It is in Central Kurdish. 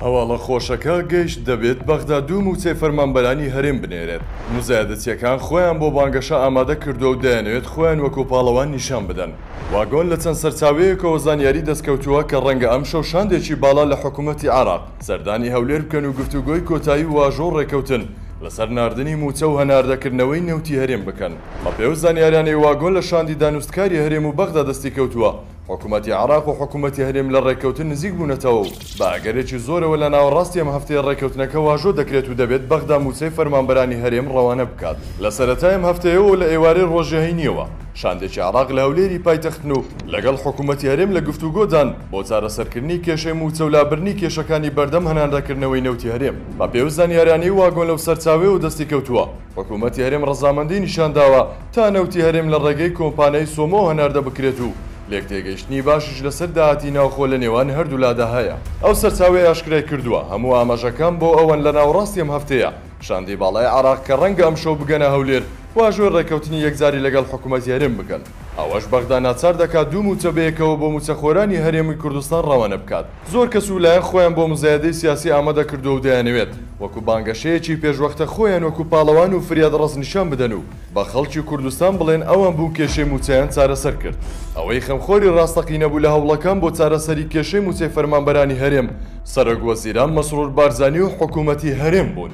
هەواڵە خۆشەکە گەیشت دەبێت بەغدا دوو مووچەی فەرمانبەرانی هەرێم بنێرێت. موزایەدەچیەکان خۆیان بۆ بانگەشە ئامادە کردووە و دەیانەوێت خۆیان وەکو پاڵەوان نیشان بدەن. واگۆن لە چەند سەرچاوەیەکەوە زانیاری دەستکەوتووە کە ڕەنگە ئەمشەو شاندێکی باڵا لە حکومەتی عێراق سەردانی هەولێر بکەن و گفتوگۆی کۆتایی و واژۆ و ڕێکەوتن لەسەر ناردنی مووچە و هەناردەکردنەوەی نەوتی هەرێم بکەن. بەپێی ئەو زانیاریانەی واگۆن لە شاندی دانوستکاری هەرێم و بەغدا دەستی کەوتووە، حکومەتی عێراق و حکومەتی هەرێم لە ڕێککەوتن نزیک بوونەتەوە و بە ئەگەرێکی زۆرەوە لە ناوەڕاستی ئەم هەفتەیە ڕێککەوتنەکە واژۆ دەکرێت و دەبێت بەغدا مووچەی فەرمانبەرانی هەرێم ڕەوانە بکات. لە سەرەتای ئەم هەفتەیەوە و لە ئێوارەی ڕۆژی هەینییەوە شاندێکی عێراق لە هەولێری پایتەختن و لەگەڵ حکومەتی هەرێم لە گفتوگۆدان بۆ چارەسەرکردنی کێشەی مووچە و لابردنی کێشەکانی بەردەم هەناردەکردنەوەی نەوتی هەرێم. بەپێی ئەو زانیاریانەی واگۆن لەو سەرچاوەیەوە دەستی کەوتووە، حکومەتی هەرێم ڕەزامەندی نیشانداوە تا نەوتی هەرێم لە ڕێگەی کۆمپانیای سۆمۆ هەناردە بکرێت و لێکتێگەیشتنی باشیش لەسەر داهاتی ناوخۆ لە نێوان هەردوولادا هەیە. ئەو سەرچاوەیە ئاشکرای کردووە، هەموو ئاماژەکان بۆ ئەوەن لە ناوەڕاستی ئەم هەفتەیە شاندی باڵای عێراق کە ڕەنگە ئەمشەو بگەنە هەولێر واژۆی ڕێککەوتنی یەکجاری لەگەڵ حکومەتی هەرێم بکەن، ئەوەش بەغدا ناچار دەکات دوو مووچە بەیەکەوە بۆ مووچەخۆرانی هەرێمی کوردستان ڕەوانە بکات. زۆر کەس و لایەن خۆیان بۆ مزایەدەی سیاسی ئامادە کردووە و دەیانەوێت وەکو بانگەشەیەکی پێشوەختە خۆیان وەکو پاڵەوان و فریادڕەس نیشان بدەن و بە خەڵکی کوردستان بڵێن ئەوان بوون کێشەی مووچەیان چارەسەر کرد. ئەوەی خەمخۆری ڕاستەقینە بوو لە هەوڵەکان بۆ چارەسەری کێشەی مووچەی فەرمانبەرانی هەرێم، سەرۆک وەزیران مەسرور بارزانی و حکوومەتی هەرێم بوون.